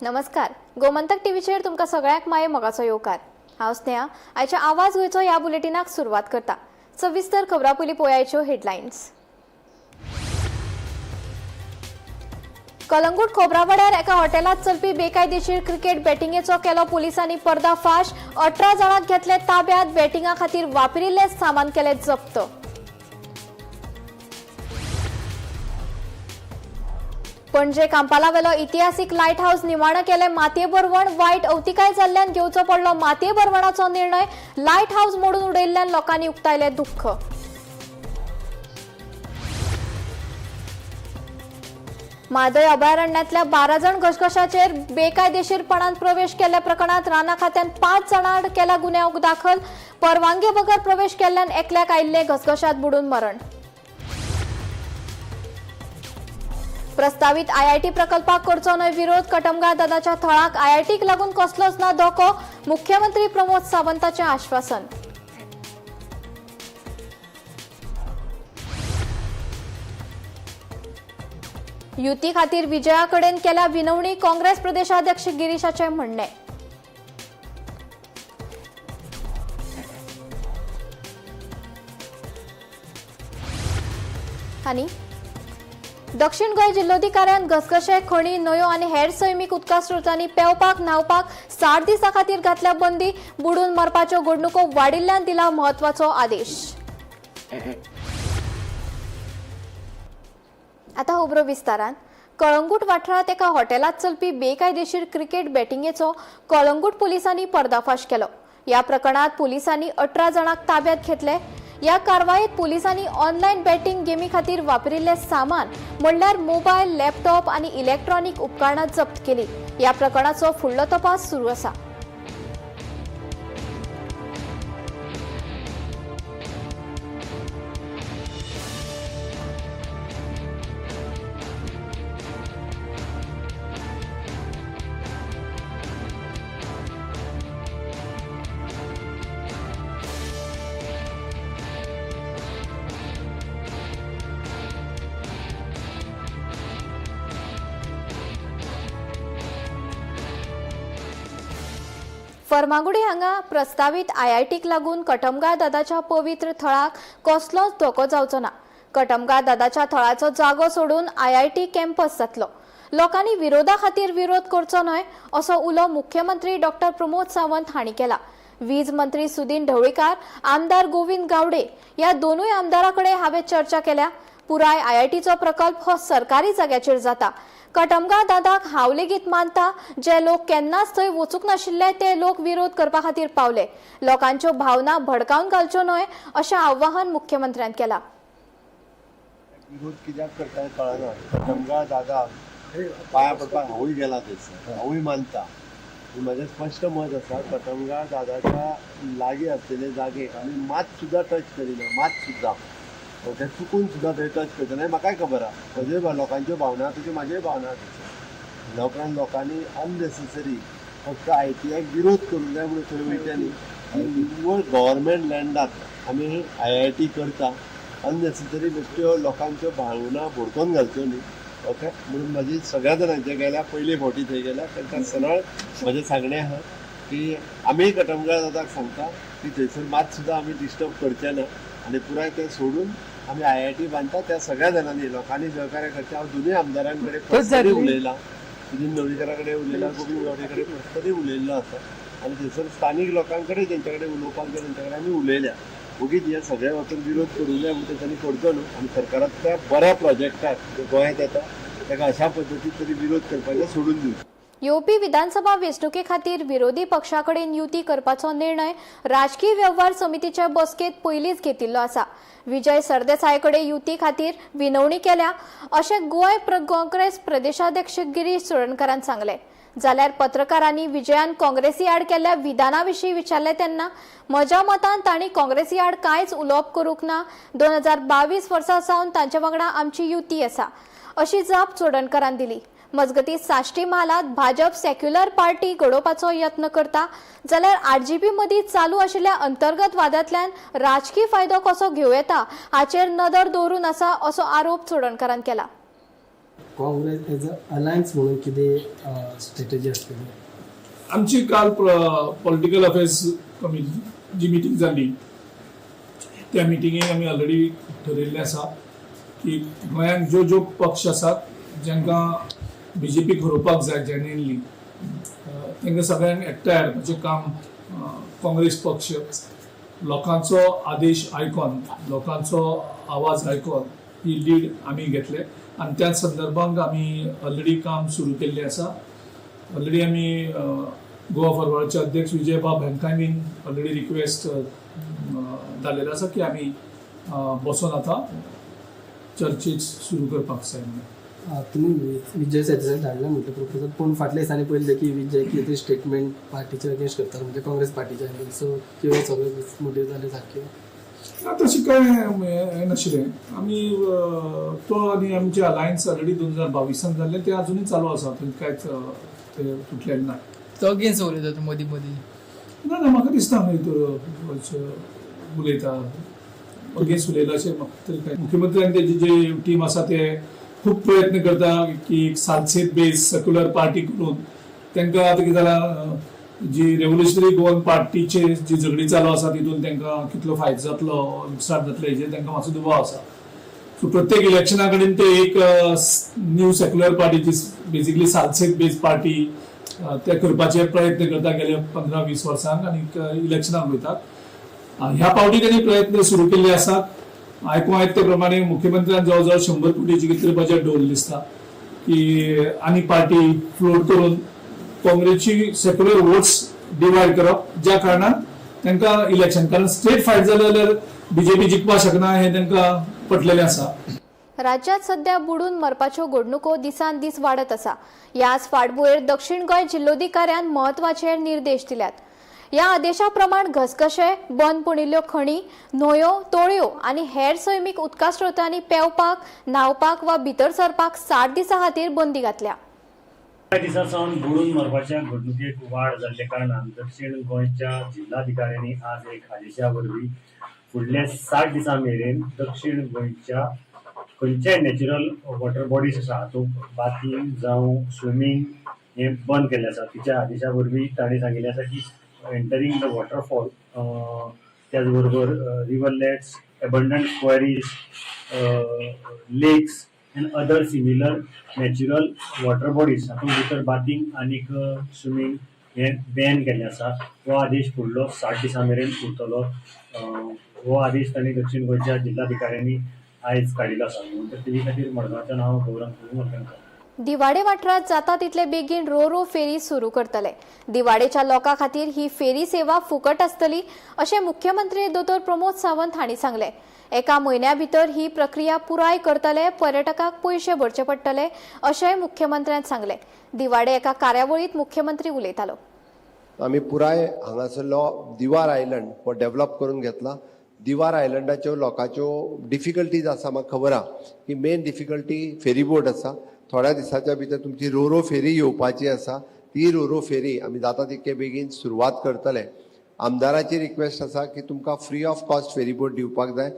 नमस्कार, गोमंतक टीव्हीचेर तुमकां सगळ्यांक माये मोगाचो येवकार. हांव स्नेहा. आयच्या आवाज गोंयचो ह्या बुलेटिनाक सुरवात करता. सविस्तर खबरां पयलीं पळयाच्यो हेडलायन्स. कलंगूट खोबरावाड्यार एका हॉटेलांत चलपी बेकायदेशीर क्रिकेट बॅटिंगेचो केलो पुलिसांनी पर्दाफाश. 18 जाणांक घेतले ताब्यात. बॅटिंगा खातीर वापरिल्ले सामान केले जप्त. पणजे कांपालावेलो इतिहासीक लायट हाऊस निवाणो केले मातये भरवण. वायट अवतिकाय जाल्ल्यान घेवचो पडलो मातये भरवणाचो निर्णय. लायट हाऊस मोडून उडयल्ल्यान लोकांनी उक्तायले दुख्ख. म्हादय अभयारण्यातल्या 12 जण घसघशाचेर बेकायदेशीरपणान प्रवेश केल्ल्या प्रकरणात राना खात्यान 5 जाणां आड केला गुन्यांव दाखल. परवानगे बगर प्रवेश केल्ल्यान एकल्याक आयिल्ले घसघशात बुडून मरण. प्रस्तावित आयआयटी प्रकल्पाक करचो न्हय विरोध. कटमगाळ दादाच्या थळाक आयआयटीक लागून कसलोच ना धोको. मुख्यमंत्री प्रमोद सावंताचें आश्वासन. युती खातीर विजया कडेन केल्या विनवणी. काँग्रेस प्रदेशाध्यक्ष गिरीशाचें म्हणणें. आनी दक्षिण गोंय जिल्लोधिकाऱ्यान घसघशे, खणी, न्हंयो आनी हेर सैमीक उदका स्रोतांनी पेंवपाक, न्हावपाक 60 दिसां खातीर घातल्या बंदी. बुडून मरपाच्यो घडणुको वाडिल्ल्यान दिला म्हत्वाचो आदेश. आता खबरो विस्तारान. कळंगूट वाठारांत एका हॉटेलांत चलपी बेकायदेशीर क्रिकेट बॅटिंगेचो कळंगूट पुलिसांनी पर्दाफाश केलो. ह्या प्रकरणात पुलिसांनी 18 जाणांक ताब्यात घेतले. ह्या कारवायेत पुलिसांनी ऑनलायन बॅटिंग गेमी खातीर वापरिल्ले सामान म्हणल्यार मोबायल, लॅपटॉप आनी इलेक्ट्रॉनिक उपकरणां जप्त केली. ह्या प्रकरणाचो फुडलो तपास सुरू आसा. फर्मागुडी हांगा प्रस्तावीत आयआयटीक लागून कटमगाळ दादाच्या पवित्र थळाक कसलोच धोको जावचो ना. कटमगाळ दादाच्या थळाचो जागो सोडून आयआयटी कॅम्पस जातलो. लोकांनी विरोधा खातीर विरोध करचो न्हय असो उलो मुख्यमंत्री डॉक्टर प्रमोद सावंत हांणी केला. वीज मंत्री सुदीन ढवळीकार, आमदार गोविंद गावडे ह्या दोनूय आमदारां कडेन हांवें चर्चा केल्या. पुराय आयआयटीचो प्रकल्प हो सरकारी जाग्याचेर जाता. कटमगाळ दादाक हांव लेगीत मानता. जे लोक केन्नाच थंय वचूंक नाशिल्ले ते लोक विरोध करपा खातीर पावले. लोकांच्यो भावना भडकावन घालच्यो न्हय अशें आवाहन मुख्यमंत्र्यान केलां. विरोध कित्याक करता कळना. कटमगाळ दादा पांया पडपाक हांवूय गेला थंयसर, हांवूय मानता. म्हजें स्पश्ट मत आसा, कटमगाळ दादाच्या लागीं आसलेले जागेक आमी मात सुद्दां टच करिना, मात सुद्दां. ओके, चुकून सुद्दां थंय टच करतना हें म्हाकाय खबर आसा. म्हज्योय लोकांच्यो भावना तश्यो म्हाज्योय भावना आसा. उपरांत लोकांनी अननेसेसरी फक्त आयटीआयक विरोध करूंक जाय म्हणून थंय वयता न्ही. निव्वळ गव्हर्मेंट लँडाक आमी आयआयटी करता. अननेसेसरी बेश्ट्यो लोकांच्यो भावना भडकोवन घालच्यो न्ही. ओके, म्हणून म्हजी सगळ्या जाणांचे गेल्या पयले फावटी थंय गेल्या तांकां सरळ म्हजें सांगणें आहा की आमी कटमगाळ दादाक सांगता की थंयसर मात सुद्दां आमी डिस्टर्ब करचे ना आनी पुराय तें सोडून आमी आयआयटी बांदता. त्या सगळ्या जाणांनी लोकांनी सहकार्य करचें. हांव दोनूय आमदारां कडेन पर्सनली उलयलां, सुदीन ढवळीकारा कडेन उलयलां, गोविंद गावडे कडेन पर्सनली उलयल्लो आसा आनी थंयसर स्थानीक लोकां कडेन तेंच्या कडेन उलोवपाक जाय तेंच्या कडेन आमी उलयल्या. ओगीच हे सगळे वचून विरोध करूंक जाय म्हणून तेंच्यांनी करचो न्हू आनी सरकारांतल्या बऱ्या प्रोजेक्टाक जो गोंयांत येता ताका अशा पद्दतीन तरी विरोध करपाचें सोडून दिवचें. येवपी विधानसभा वेंचणुके खातीर विरोधी पक्षा कडेन युती करपाचो निर्णय राजकीय वेव्हार समितीच्या बसकेंत पयलींच घेतिल्लो आसा. विजय सरदेसाय कडेन युती खातीर विनवणी केल्या अशें गोंय काँग्रेस प्रदेशाध्यक्ष गिरीश चोडणकारान सांगलें. जाल्यार पत्रकारांनी विजयान काँग्रेसी आड केल्ल्या विधाना विशीं विचारलें तेन्ना म्हज्या मतान तांणी काँग्रेसी आड कांयच उलोवप करूंक ना. 2022 वर्सा सावन तांचे वांगडा आमची युती आसा अशी जाप चोडणकारान दिली. मजगतीं साश्टी म्हालांत भाजप सेक्युलर पार्टी घडोवपाचो यत्न करता जाल्यार आरजीपी मदीं चालू आशिल्ल्या अंतर्गत वादांतल्यान राजकी फायदो कसो घेवं येता हाचेर नदर दवरून आसा असो आरोप चोडणकारान केला. काँग्रेस एज अ अलायन्स म्हणून कितें स्ट्रेटजी आसतली? आमची काल पॉलिटिकल अफेर्स कमिटी जी मिटींग जाली, त्या मिटिंगेक आमी ऑलरेडी ठरयल्लें आसा की गोंयांत ज्यो ज्यो पक्ष आसात जांकां बीजेपीक हरोवपाक जाय जेन्युइनली, तांकां सगळ्यांक एकठांय हाडपाचें काम काँग्रेस पक्ष लोकांचो आदेश आयकोन, लोकांचो आवाज आयकोन ही लीड आमी घेतले आनी त्या संदर्भात आमी ऑलरेडी काम सुरू केल्लें आसा. ऑलरेडी आमी गोवा फॉरवर्डाचे अध्यक्ष विजय बाब हांकांय बीन ऑलरेडी रिक्वेस्ट धाडलेलो आसा की आमी बसोन आतां चर्चेक सुरू करपाक जाय म्हणून. तुमी विजय सरदेसाय धाडला म्हटलं प्रपोजल, पूण फाटल्या दिसांनी पळयलें की विजय कितें तरी स्टेटमेंट पार्टीचे अगेन्स्ट करता, म्हणजे काँग्रेस पार्टीच्या. सो कितें सगळें मोटीव जालें सारकें? ना, तशें कांय हें नाशिल्लें. आमी तो आनी आमचे अलायन्स ऑलरेडी 2022 जाल्लें, तें अजुनूय चालू आसा. थंय कांयच तें तुटलेलें ना. तो अगेन्स्ट उलयता तूं मदीं मदीं. ना ना, म्हाका दिसना खंय तर उलयता, अगेन्स्ट उलयला अशें म्हाका तरी कांय. मुख्यमंत्री आनी तेजी जी टीम आसा ते खूब प्रयत्न करता की एक सालसेत बेज सेक्युलर पार्टी करून तांकां आतां कितें जालां, जी रेव्होल्युशनरी गोवन पार्टीचे जी झगडी चालू आसा तितून तांकां कितलो फायदो जातलो, लुकसाण जातलें हेजेर तांकां मातसो दुबाव आसा. सो प्रत्येक इलेक्शना कडेन ते एक न्यू सेक्युलर पार्टी जी बेजिकली सालसेत बेज पार्टी ते करपाचे प्रयत्न करता गेल्या 15-20 वर्सांक आनी इलेक्शनाक वयतात. ह्या फावटी त्यांनी प्रयत्न सुरू केल्ले आसात. आयकूंक आयक ते प्रमाणे मुख्यमंत्र्यान जवळ जवळ 100 कोटीची कितें तरी बजेट दवरलें दिसता की आनी पार्टी फ्लोट करून काँग्रेसची सेक्युलर वोट्स डिवायड करप, ज्या कारणान तांकां इलेक्शन, कारण स्टेट फायट जालें जाल्यार बीजेपी जिखपाक शकना हें तांकां पटलेलें आसा. राज्यात सध्या बुडून मरपाच्यो घडणुको दिसान दीस वाडत आसा. ह्याच फाटभुंयेर दक्षिण गोंय जिल्लोधिकाऱ्यान म्हत्वाचे निर्देश दिल्यात. ह्या आदेशा प्रमाण घसघशे, बंद पडिल्ल्यो खणी, न्हंयो, तळयो आनी हेर सैमीक उदका स्रोतांनी पेंवपाक, न्हांवपाक वा भितर सरपाक 60 दिसां खातीर बंदी घातल्या. कांय दिसां सावन बुडून मरपाच्या घडणुकेक वाड जाल्ल्या कारणान दक्षिण गोंयच्या जिल्हाधिकाऱ्यांनी आज एक आदेशा वरवीं फुडल्या 60 दिसां मेरेन दक्षिण गोंयच्या खंयच्याय नॅचरल वॉटर बॉडीज आसा हातूंत बाथींग जावं स्विमींग हें बंद केल्लें आसा. तिच्या आदेशा वरवीं तांणी सांगिल्लें आसा की एंटरींग the waterfall, त्याच बरोबर rivulets, abandoned quarries, lakes and other similar natural water bodies हातूंत भितर बाथींग आनीक स्विमींग हें बॅन केल्लें आसा. हो आदेश फुडलो 60 दिसां मेरेन उरतलो. हो आदेश तांणी दक्षिण गोंयच्या जिल्हाधिकाऱ्यांनी आयज काडिल्लो आसा. म्हणून तेजे खातीर मडगांवच्यान हांव गौरांग प्रभू. दिवाडे वाठारांत जाता तितले बेगीन रो रो फेरी सुरू करतले. दिवाडेच्या लोकां खातीर ही फेरी सेवा फुकट आसतली अशें मुख्यमंत्री दोतोर प्रमोद सावंत हांणी सांगलें. एका म्हयन्या भितर ही प्रक्रिया पुराय करतले. पर्यटकांक पयशे भरचे पडटले अशेंय मुख्यमंत्र्यान सांगलें. दिवाडे एका कार्यावळींत मुख्यमंत्री उलयतालो. आमी पुराय हांगासरलो दिवार आयलंड हो डेव्हलप करून घेतला. दिवार आयलंडाच्यो लोकांच्यो डिफिकल्टीज आसा, म्हाका खबर आहा की मेन डिफिकल्टी फेरीबोट आसा. थोड्या दिसाच्या भितर तुमची रोरो फेरी येवपाची आसा. ती रोरो फेरी आमी जाता तितके बेगीन सुरवात करतले. आमदाराची रिक्वेस्ट आसा की तुमकां फ्री ऑफ कॉस्ट फेरीबोट दिवपाक जाय.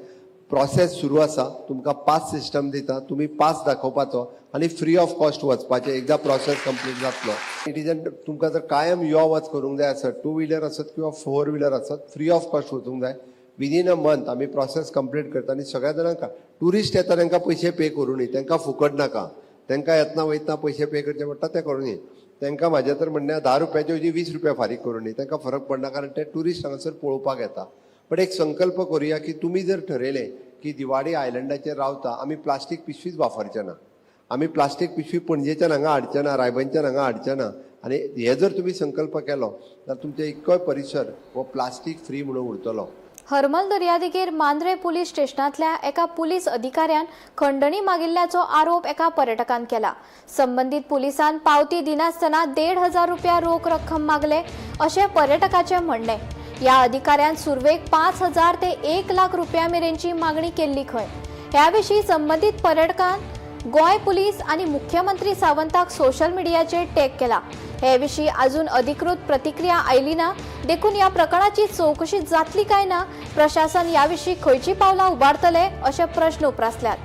प्रोसेस सुरू आसा. तुमकां पास सिस्टम दिता, तुमी पास दाखोवपाचो आनी फ्री ऑफ कॉस्ट वचपाचें. एकदां प्रोसेस कंप्लीट जातलो, it is an तुमकां जर कायम यो वच करूंक जाय आसत, टू व्हिलर आसत किंवा फोर व्हिलर आसत, फ्री ऑफ कॉस्ट वचूंक जाय. विदीन अ मंथ आमी प्रोसेस कंप्लीट करता आनी सगळ्या जाणांक, ट्युरिस्ट येता तांकां पयशे पे करूं न्ही, तांकां फुकट नाका. तांकां येतना वयतना पयशे पे करचे पडटा, ते करूं न्ही. तांकां म्हाजें तर म्हणणें, 10 रुपयाचे ऐवजी 20 रुपया फारीक करूं न्ही, तांकां फरक पडना, कारण ते ट्युरिस्ट हांगासर पळोवपाक येता. बट एक संकल्प करुया की तुमी जर ठरयलें की दिवाडी आयलंडाचेर रावता, आमी प्लास्टीक पिशवीच वापरचे ना, आमी प्लास्टीक पिशवी पणजेच्यान हांगा हाडचे ना, रायबंच्यान हांगा हाडचे ना, आनी हे जर तुमी संकल्प केलो जाल्यार तुमचे इतकोय परिसर हो प्लास्टीक फ्री म्हणून उरतलो. हरमल दर्यादेगेर मांद्रे पुलीस स्टेशनांतल्या एका पुलीस अधिकाऱ्यान खंडणी मागिल्ल्याचो आरोप एका पर्यटकान केला. संबंदीत पुलिसान पावती दिनासतना 1500 रुपया रोख रक्कम मागले अशें पर्यटकाचें म्हणणें. ह्या अधिकाऱ्यान सुरवेक 5000 ते 1 लाख रुपया मेरेनची मागणी केल्ली खंय. ह्या विशीं संबंदीत पर्यटकान गोंय पुलीस आनी मुख्यमंत्री सावंताक सोशल मिडियाचेर टॅग केला. हे विशीं अजून अधिकृत प्रतिक्रिया आयली ना, देखून ह्या प्रकरणाची चवकशी जातली काय ना, प्रशासन ह्या विशीं खंयची पावलां उबारतले अशे प्रश्न उप्रासल्यात.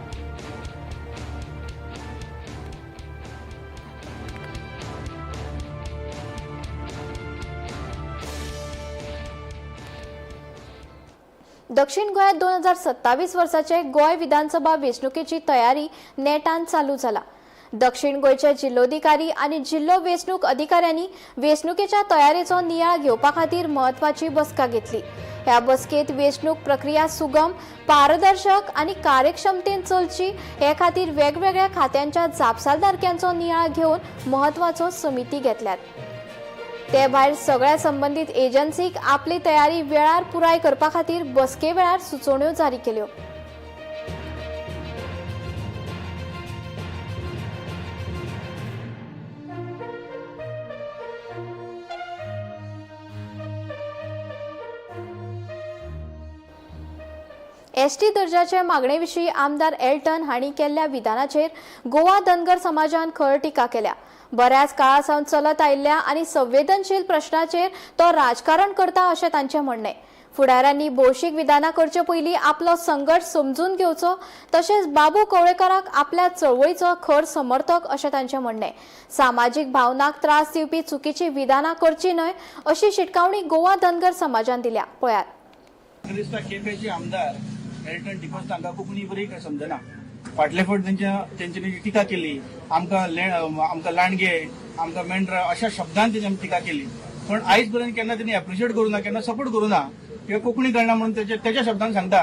दक्षिण गोंयांत 2027 वर्साचे गोंय विधानसभा वेंचणुकेची तयारी नेटान चालू जाला. दक्षिण गोंयचे जिल्लोधिकारी आनी जिल्लो वेंचणूक अधिकाऱ्यांनी वेंचणुकेच्या तयारेचो नियाळ घेवपा खातीर म्हत्वाची बसका घेतली. ह्या बसकेत वेंचणूक प्रक्रिया सुगम, पारदर्शक आनी कार्यक्षमतेन चलची हे खातीर वेगवेगळ्या खात्यांच्या जापसालदारक्यांचो नियाळ घेवन म्हत्वाचो समिती घेतल्यात. ते भायर सगळ्या संबंदीत एजन्सीक आपली तयारी वेळार पुराय करपा खातीर बसके वेळार सुचोवण्यो जारी केल्यो. एसटी दर्जाचे मागणे विशीं आमदार एल्टन हांणी केल्ल्या विधानाचेर गोवा धनगर समाजान खर टिका केल्या. बऱ्याच काळा सावन चलत आयिल्ल्या आनी संवेदनशील प्रश्नाचेर तो राजकारण करता अशें तांचें म्हणणें. फुडाऱ्यांनी भौशीक विधानां करचे पयलीं आपलो संघर्श समजून घेवचो, तशेंच बाबू कवळेकाराक आपल्या चळवळीचो खर समर्थक अशें तांचें म्हणणें. सामाजीक भावनांक त्रास दिवपी चुकीची विधानां करची न्हय अशी शिटकावणी गोवा धनगर समाजान दिल्या. पळयात. दिसता केपेंचे आमदार एल्टन डिकोस्ता हांकां कोंकणी बरी काय समजना. फाटले फावट तेंच्यांनी टिका केली, आमकां लांडगे, आमकां मेंढरा अशा शब्दान तेंची आमी टिका केली. पण आयज पर्यंत केन्ना तेणी एप्रिशिएट करूं ना, केन्ना सपोर्ट करूं ना. किंवा कोंकणी कळना म्हणून तेच्या शब्दान सांगता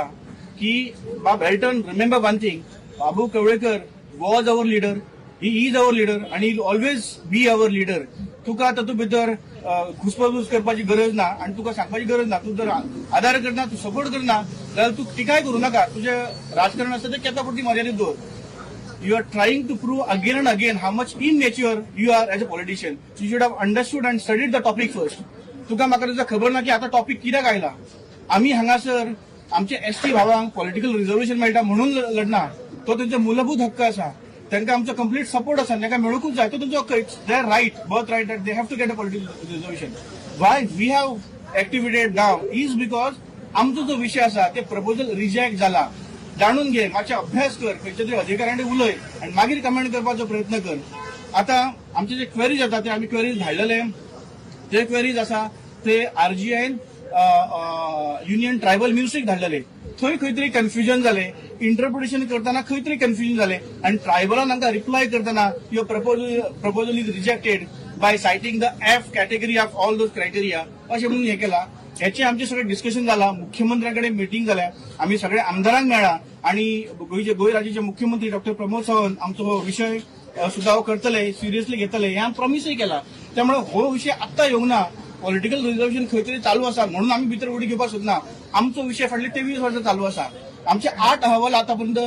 की बाब Elton, remember one thing, Babu Kavlekar was our leader, he is our leader आनी he always be our leader. तुका तातूंत भितर घुसपाघूस करपाची गरज ना आनी तुका सांगपाची गरज ना. तूं जर आदार करना, तूं सपोर्ट करना जाल्यार तूं टिकाय करूं नाका. तुजें राजकारण आसा तें केता पुरती मर्यादीत दवर. You are trying to prove again and again how much immature you are as a politician. You should have understood and studied the topic first. तुका म्हाका तुजा खबर ना की आतां टॉपीक कित्याक आयला. आमी हांगासर आमचे एसटी भावांक पॉलिटिकल रिजर्वेशन मेळटा म्हणून लढना, तो तेंचो मूलभूत हक्क आसा. तांकां आमचो कंप्लीट सपोर्ट आसा, तांकां मेळूंकूच जाय, तो तेंचो हक्क. It's their right, birth right, that they have to get a political reservation. Why we have activated now is because आमचो जो विशय आसा ते प्रपोजल रिजेक्ट जाला. जाणून घे, मातशे अभ्यास कर, खंयच्या तरी अधिकाऱ्यांनी उलय आनी मागीर कमेंट करपाचो प्रयत्न कर. आतां आमचे जे क्वेरीज येता ते आमी क्वेरीज धाडलेले, ते क्वेरीज आसा ते आरजीआयन युनियन ट्रायबल मिनिस्ट्रीक धाडलेले. थंय खंय तरी कन्फ्युजन जालें, इंटरप्रिटेशन करतना खंय तरी कन्फ्युजन जालें आनी ट्रायबलान तांकां रिप्लाय करतना your proposal is rejected by citing the F category of all those criteria अशें म्हणून हें केलां. हेचें आमचें सगळें डिस्कशन जालां, मुख्यमंत्र्या कडेन मिटींग जाल्या, आमी सगळे आमदारांक मेळ्ळा आनी गोंय राज्याचे मुख्यमंत्री डॉक्टर प्रमोद सावंत आमचो हो विशय सुद्दां करतले, सिरियसली घेतले हें आमी प्रॉमिसूय केला. त्यामुळे हो विशय आत्तां येवंक ना. पॉलिटिकल रिजर्वेशन खंय तरी चालू आसा म्हणून आमी भितर उडी घेवपाक सोदना. आमचो विशय फाटले 23 वर्सां चालू आसा. आमचे 8 अहवाल आतापर्यंत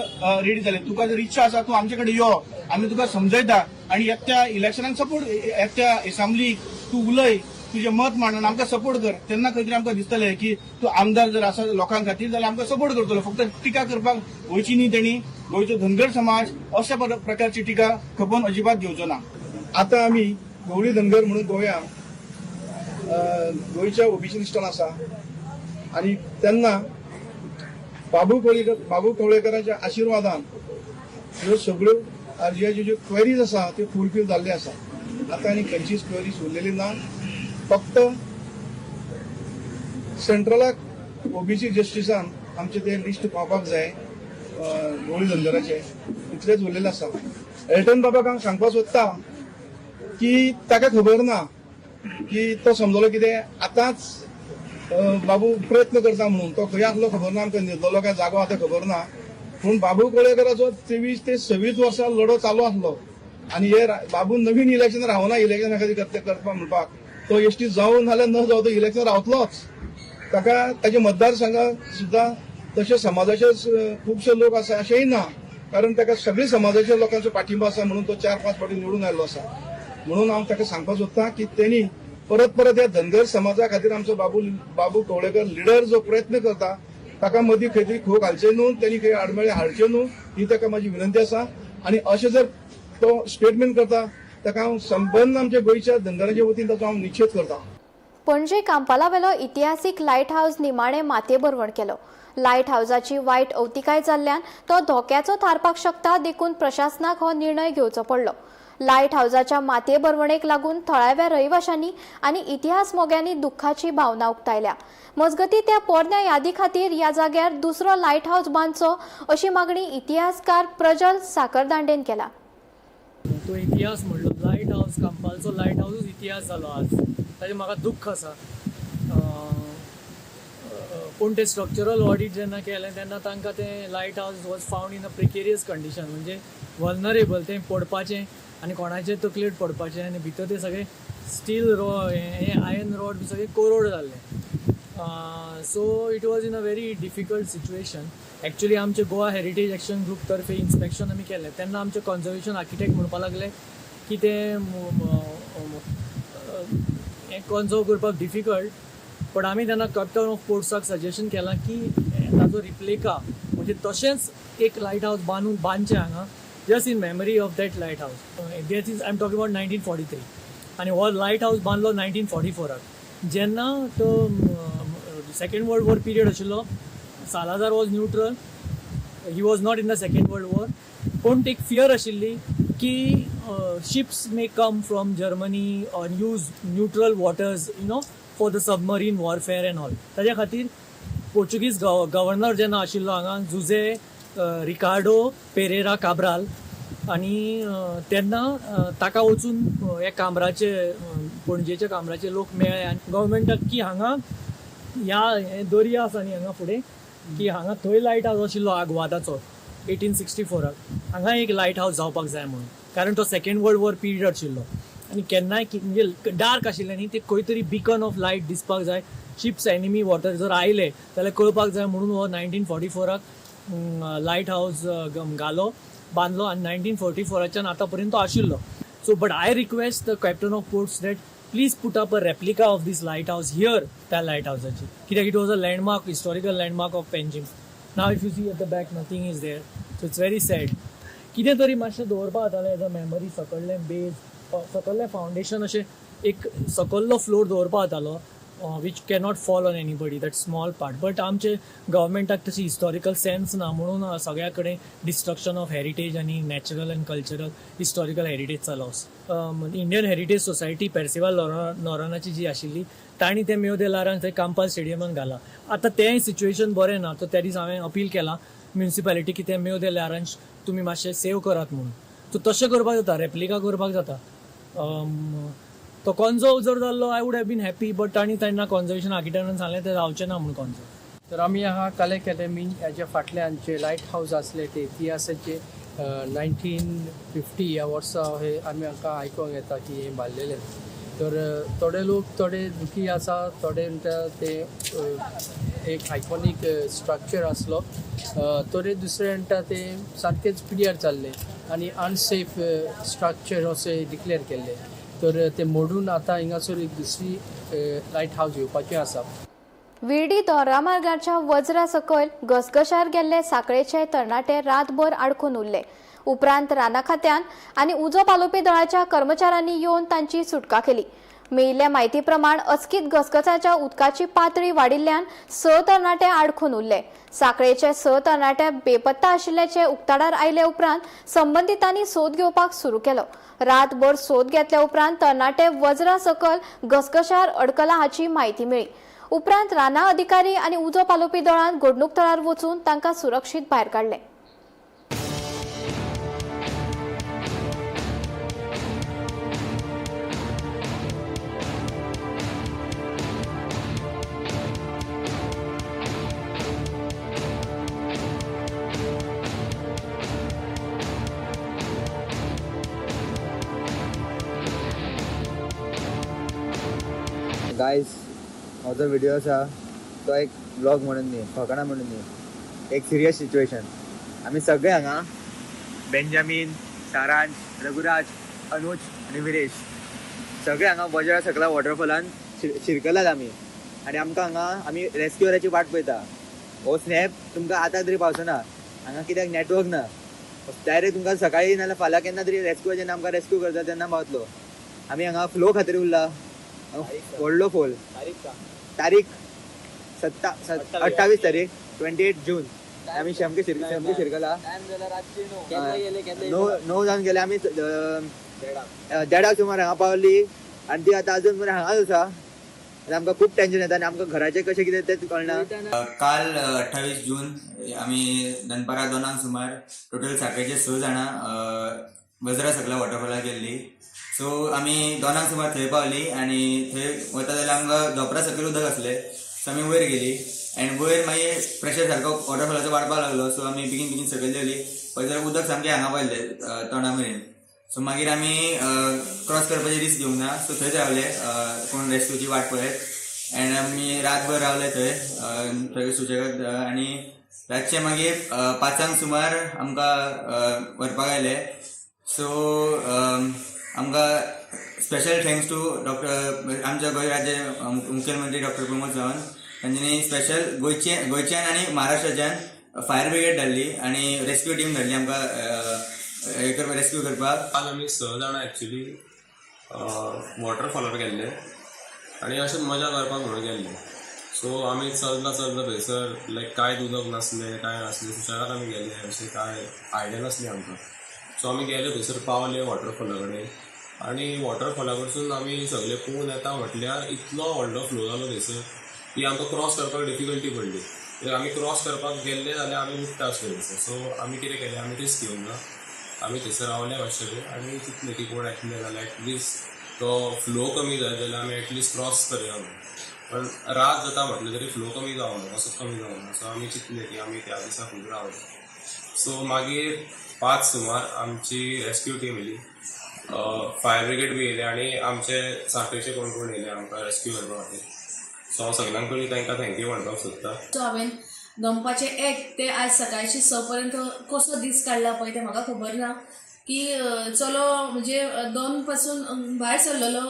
रेडी जाले. तुका जर इच्छा आसा तूं आमचे कडेन यो, आमी तुका समजयता आनी येत्या इलेक्शनाक सपोर्ट, येत्या असेंब्लीक तूं उलय, तुजें मत मांड आनी आमकां सपोर्ट कर. तेन्ना खंय तरी आमकां दिसतलें की तूं आमदार जर आसा लोकां खातीर जाल्यार आमकां सपोर्ट करतलो. फक्त टिका करपाक वयची न्ही. तेणी गोंयचो धनगर समाज अशा प्रकारची टिका खपोवन अजिबात घेवचो ना. आतां आमी गवळी धनगर म्हणून गोंया गोंयच्या ओबीसी लिस्टान आसा आनी तेन्ना बाबू कवळेकराच्या आशिर्वादान ह्यो सगळ्यो आरजीआयच्यो ज्यो क्वेरीज आसा त्यो फुलफील जाल्ल्यो आसा. आतां आनी खंयचीच क्वेरीज उरलेली ना. फक्त सेंट्रलाक ओबीसी जस्टिसान आमचें तें लिस्ट पावपाक जाय गवळी धनगराचें, इतलेंच उरलेलें आसा. एल्टन बाबाक हांव सांगपाक सोदता की ताका खबर ना की तो समजलो कितें आतांच बाबू प्रयत्न करता म्हणून. तो खंय आसलो खबर ना आमकां, न्हिदलो काय जागो आतां खबर ना. पूण बाबू कवळेकराचो 23 ते 26 वर्सां लढो चालू आसलो आनी हे बाबू नवीन इलेक्शन रावना. इलेक्शना खातीर करपा म्हणपाक तो एसटी जावन नाल्यार न जावं तो इलेक्शन रावतलोच. ताका ताच्या मतदारसंघात सुद्दां तशे समाजाचे खुबशे लोक आसा अशेंय ना, कारण ताका सगळे समाजाच्या लोकांचो पाठिंबो आसा म्हणून तो 4-5 फावटी निवडून आयिल्लो आसा. म्हणून हांव ताका सांगपाक सोदता की तेणी परत परत ह्या धनगर समाजा खातीर आमचो बाबू कवळेकर लिडर जो प्रयत्न करता ताका मदीं खंय तरी खो घालचें न्हू, तेणी खंय आडमेळे हाडचे न्हू, ही ताका म्हाजी विनंती आसा. आनी अशें जर तो स्टेटमेंट करता ताका हांव संबंद आमच्या गोंयच्या धनगराच्या वतीन ताचो हांव निशेध करता. पणजे कांपालावेलो इतिहासीक लायट हावज निमाणे मातयेभरवण केलो. लायट हावजाची वायट अवतिकाय जाल्ल्यान तो धोक्याचो थारपाक शकता, देखून प्रशासनाक हो निर्णय घेवचो पडलो. लायट हावजाच्या मातये भरवणेक लागून थळाव्या रहिवाशांनी आनी इतिहास मोग्यांनी दुख्खाची भावना उक्तायल्या. मजगती त्या पोरण्या यादी खातीर ह्या जाग्यार दुसरो लायट हावज बांदचो अशी मागणी इतिहासकार प्रजल साखरदांडेन केला. तो इतिहास म्हणलो लायट हावज, कांपालचो लायट हावजूच इतिहास जालो आज, ताजें म्हाका दुख्ख आसा. पूण ते स्ट्रक्चरल ऑडीट जेन्ना केलें तेन्ना तांकां तें light house was found in a precarious condition, म्हणजे वल्नरेबल, तें पडपाचें आनी कोणाचे तकलेर पडपाचें आनी भितर ते सगळे स्टील रॉड, हे आयर्न रॉड बी सगळे कोरोड जाल्ले. So it was in a very difficult situation. Actually आमचे गोवा हेरिटेज एक्शन ग्रूप तर्फे इन्स्पेक्शन आमी केलें तेन्ना आमचे कॉन्जर्वेशन आर्किटेक्ट म्हणपाक लागले की तें हें कॉन्जर्व करपाक डिफिकल्ट, पण आमी तेन्ना कॅप्टन ऑफ पोर्ट्साक सजेशन केलां की ताजो रिप्लेका म्हणजे तशेंच एक लायट हावज बांदून बांदचें हांगा, just in memory of that light house. That is I am talking about 1943. आनी हो लायट हावज बांदलो 1944 जेन्ना तो सेकंड वर्ल्ड वॉर पिरियड आशिल्लो. Salazar was neutral, he was not in the second world war, पूण एक फियर आशिल्ली की ships may come from Germany or use neutral waters, you know, for the submarine warfare and all. ताज्या खातीर Portuguese governor जेन्ना आशिल्लो हांगा जुझे रिकार्डो पेरेरा काब्राल, आनी तेन्ना ताका वचून ह्या कामराचे, पणजेच्या कामराचे लोक मेळ्ळे आनी गव्हर्मेंटाक की हांगा ह्या हे दर्या आसा न्ही हांगा फुडें, की हांगा थंय लायट हावज आशिल्लो आग्वादाचो 1864 हांगा एक लायट हावज जावपाक जाय म्हणून, कारण तो सेकंड वर्ल्ड वॉर पिरियड आशिल्लो आनी केन्नाय म्हणजे डार्क आशिल्लें न्ही, ते खंय तरी बिकन ऑफ लायट दिसपाक जाय, शिप्स एनिमी वॉटर जर आयले जाल्यार कळपाक जाय म्हणून हो 1944 लायट हावज घालो, बांदलो आनी 1944 आतां पर्यंत तो आशिल्लो. So but I request the captain of ports that please put up a replica of this light house here, त्या लायट हावजाची, कित्याक it was a landmark, historical landmark of Panjim. Now if you see at the back nothing is there, so it's very sad. कितें तरी मातशें दवरपाक जातालें as a memory, सकल्लें base, सकल्लें foundation, अशें एक सकल्लो फ्लोर दवरपाक जातालो which cannot fall on anybody, that small part. But आमचे गव्हर्मेंटाक तशी हिस्टॉरिकल सेन्स ना म्हणून सगळ्या कडेन डिस्ट्रक्शन ऑफ हेरिटेज आनी natural and cultural historical हेरिटेजचा loss. Indian heritage society Percival नोरोनाची जी आशिल्ली तांणी तें मेयो दे लारांज थंय कांपाल स्टेडियमान घाला. आतां तेंय सिच्युएशन बरें ना, तो त्या दीस हांवें अपील केलां म्युनिसिपालिटी की तें मेयो दे लारांज तुमी मातशें सेव करात म्हणून. सो तशें करपाक जाता, रेप्लिका करपाक जाता. तो कॉन्जर्व जर जाल्लो I would have been happy, but तांणी तेन्ना कॉन्जर्वेशन आर्किटेक्टान सांगलें तें जावचें ना म्हणून कॉन्जर्व. तर आमी हांगा कला अकॅडमी ह्याच्या फाटल्यान जे लायट हावज आसले ते इतिहासाचे 1950 ह्या वर्सा हे आमी हांकां आयकोंक येता की हें बांदलेलें. तर थोडे लोक थोडे दुखी आसा, थोडे म्हणटा ते एक आयकॉनीक स्ट्रक्चर आसलो, थोडे दुसरे म्हणटा ते सारकेच पिड्यार जाल्ले आनी अनसेफ स्ट्रक्चर अशें डिक्लेअर केल्ले. तर ते मोडून आतां हिंगासर एक दुसरी लायट हावज येवपाचें आसा. विर्डी दोरामार्गाच्या वज्रा सकयल घसघशार गेल्ले साखळेचे तरणाटे रातभर आडखून उरले. उपरांत राना खात्यान आनी उजो पालोवपी दळाच्या कर्मचाऱ्यांनी येवन तांची सुटका केली. मेळिल्ल्या म्हायती प्रमाण अचकीत घसघशाच्या उदकाची पातळी वाडिल्ल्यान 6 तरणाटे आडखून उरले. साखळेचे 6 तरणाटे बेपत्ता आशिल्ल्याचे उक्ताडार आयले उपरांत संबंदितांनी सोद घेवपाक सुरू केलो. रातभर सोद घेतल्या उपरांत तरणाटे वज्रा सकयल घसघशार अडकला हाची म्हायती मेळ्ळी. उपरांत राना अधिकारी आनी उजो पालोवपी दळान घडणूक थळार वचून तांकां सुरक्षीत भायर काडले. गायज, हो जो व्हिडिओ आसा तो एक व्लॉग म्हणून न्ही, फकाणां म्हणून न्ही, एक सिरियस सिच्युएशन. आमी सगळे हांगा बेंजामीन, सारांश, रघुराज, अनुज आनी विरेश सगळे हांगा वज्रा सकला वॉटरफॉलान शिरकलात आमी. आनी आमकां हांगा आमी रेस्क्युअराची वाट पळयता. हो स्नॅप तुमकां आतां तरी पावचो ना हांगा, कित्याक नॅटवर्क ना. डायरेक्ट तुमकां सकाळी नाल्यार फाल्यां केन्ना तरी रेस्क्यू जेन्ना आमकां रेस्क्यू करता तेन्ना पावतलो. आमी हांगा फ्लो खातीर उरला, व्हडलो फोल. तारीख 28 तारीख 28 जून. आमी सामके शिरकला 9 जावन गेले. आमी देडाक सुमार हांगा पावली आनी ती आतां अजून मेरेन हांगाच आसा आनी आमकां खूब टेन्शन येता आनी आमकां घराचें कशें कितें तेंच कळना. काल 28 जून आमी दनपारां 2 सुमार टोटल साखळेचे 6 जाणां वज्रा सकला वॉटरफॉलाक गेल्ली. सो आमी 2 सुमार थंय पावली आनी थंय वता जाल्यार आमकां धोंपरा सकयल उदक आसलें. सो आमी वयर गेली आनी वयर मागीर प्रेशर सारको वॉटरफॉलाचो वाडपाक लागलो. सो आमी बेगीन बेगीन सकयल देंवली, पळय जाल्यार उदक सामकें हांगा पावलें तोंडा मेरेन. सो मागीर आमी क्रॉस करपाची रिस्क घेवंक ना, सो थंयच रावले कोण रेस्क्यूची वाट पळयत. एंड आमी रातभर रावले थंय थंय सुशेगाद आनी रातचे मागीर 5 सुमार आमकां व्हरपाक आयले. सो आमकां स्पेशल thanks to doctor आमच्या गोंय राज्य मुखेलमंत्री डॉक्टर प्रमोद सावंत, तांच्यांनी स्पेशल गोंयच्यान आनी महाराष्ट्राच्यान फायर ब्रिगेड धाडली आनी रेस्क्यू टीम धाडली आमकां रेस्क्यू करपाक. काल आमी 6 जाणां एक्चुली वॉटरफॉलार गेल्ले आनी अशें मजा करपाक म्हणून गेल्ले. सो आमी चलता चलता थंयसर लायक कांयच उदक नासलें, कांय नासलें, सुशेगाद आमी गेले, अशें कांय आयडिया नासली आमकां. सो आमी गेले थंयसर पावले वॉटरफॉला कडेन आनी वॉटरफॉला कडसून आमी सगळे पळोवन येता म्हटल्यार इतलो व्हडलो फ्लो जालो थंयसर की आमकां क्रॉस करपाक डिफिकल्टी पडली. कित्याक आमी क्रॉस करपाक गेल्ले जाल्यार आमी उडटा आसले थंयसर. सो आमी कितें केलें, आमी रिस्क घेवंक ना, आमी थंयसर रावले मातशे वेळ आनी चिंतलें की कोण येतले जाल्यार एटलिस्ट तो फ्लो कमी जायत जाल्यार आमी एटलिस्ट क्रॉस करया म्हणून. पण रात जाता म्हटलें तरी फ्लो कमी जावना, कसोच कमी जावना. सो आमी चिंतलें की आमी त्या दिसा खूब रावले. सो मागीर 5 सुमार आमची रेस्क्यू टीम येयली, फायर ब्रिगेड बी येयले आनी आमचे साखळेचे कोण कोण येयले आमकां रेस्क्यू करपा खातीर. सो हांव सगळ्यांक पयलीं तांकां thank you म्हणपाक सोदता. सो हांवें दनपारचे 1 ते आज सकाळचे 6 पर्यंत कसो दीस काडला पळय तें म्हाका खबर ना. की चलो म्हणजे 2 पासून भायर सरलेलो,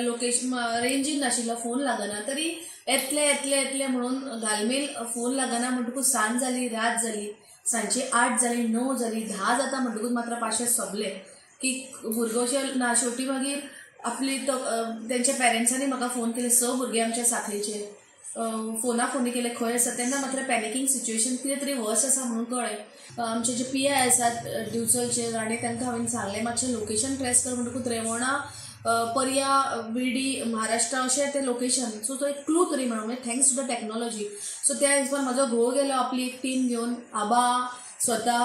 लोकेशन रेंजीन नाशिल्लो, फोन लागना, तरी येतले येतले येतले म्हणून घालमेल फोन लागना म्हणटकूच सांज जाली, रात जाली, सांजची 8 जाली, 9 जाली, 10 जाता म्हणटकूच मात्र पाशे सोंपले की भुरगो अशें ना. शेवटी मागीर आपली तेंच्या पेरंट्सांनी म्हाका फोन केले, 6 भुरगे आमच्या साखळेचे फोना फोनी केले खंय आसा. तेन्ना मात्र पॅनिकींग सिच्युएशन कितें तरी वर्स आसा म्हणून कळ्ळें. आमचे जे पी I आसात दिवचलचे राणे, तांकां हांवें सांगलें मातशें लोकेशन ट्रेस कर म्हणटकूच रेवोणा पर्या विडी महाराष्ट्रा अशें तें लोकेशन. सो तो एक क्लू तरी मेळ्ळो, म्हणजे thanks to the technology. So त्या हिशोबान म्हाजो घोव गेलो आपली एक टीम घेवन, आबा स्वता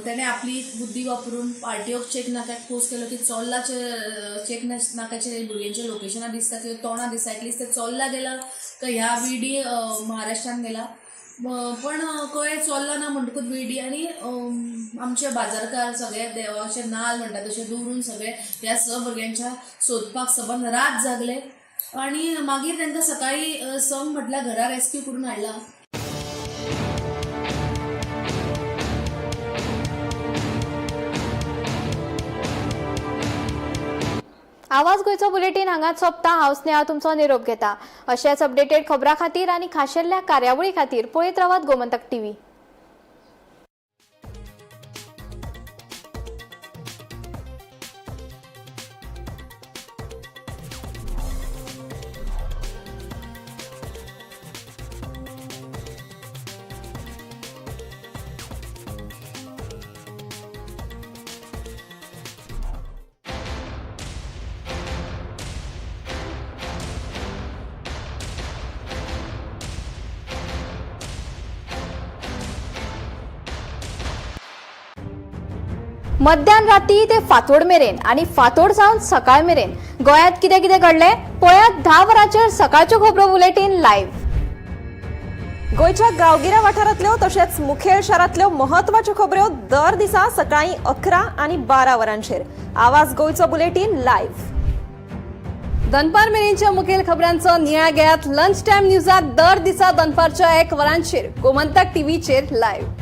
तेणें आपली बुद्धी वापरून आरटीओक चेक नाक्याक पोस्ट केलो की चोर्लाचे चेक नाक्याचे भुरग्यांचे लोकेशनां दिसता किंवा तोंडां दिसता, एटलिस्ट ते चोर्ला गेला काय ह्या विडी महाराष्ट्रान गेला. पण कळ्ळें चोर्ला ना म्हणटकूच विडी आनी आमचे बाजारकार सगळे देवाचे नाल म्हणटा तशें दवरून सगळे ह्या 6 भुरग्यांच्या सोदपाक सबंद रात जागले आनी मागीर तांकां सकाळीं 6 म्हटल्यार घरा रेस्क्यू करून हाडला. आवाज गोंयचो बुलेटीन हांगाच सोंपता. हांव स्नेहा तुमचो निरोप घेता. अशेच अपडेटेड खबरां खातीर आनी खाशेल्ल्या कार्यावळी खातीर पळयत रावात गोमंतक टीव्ही. मध्यान राती ते फांतोड मेरेन आनी फांतोड जावन सकाळ मेरेन गोंयांत कितें कितें घडलें पळयात 10 वरांचेर सकाळच्यो खबरो बुलेटीन लायव्ह. गोंयच्या गांवगिऱ्या वाठारांतल्यो तशेंच मुखेल शारांतल्यो म्हत्वाच्यो खबऱ्यो दर दिसा सकाळीं 11 आनी 12 वरांचेर आवाज गोंयचो बुलेटीन लायव्ह. दनपार मेरेनच्या मुखेल खबरांचो नियाळ घेयात लंच टायम न्यूजात दर दिसा दनपारच्या 1 वरांचेर गोमंतक टीव्हीचेर लायव्ह.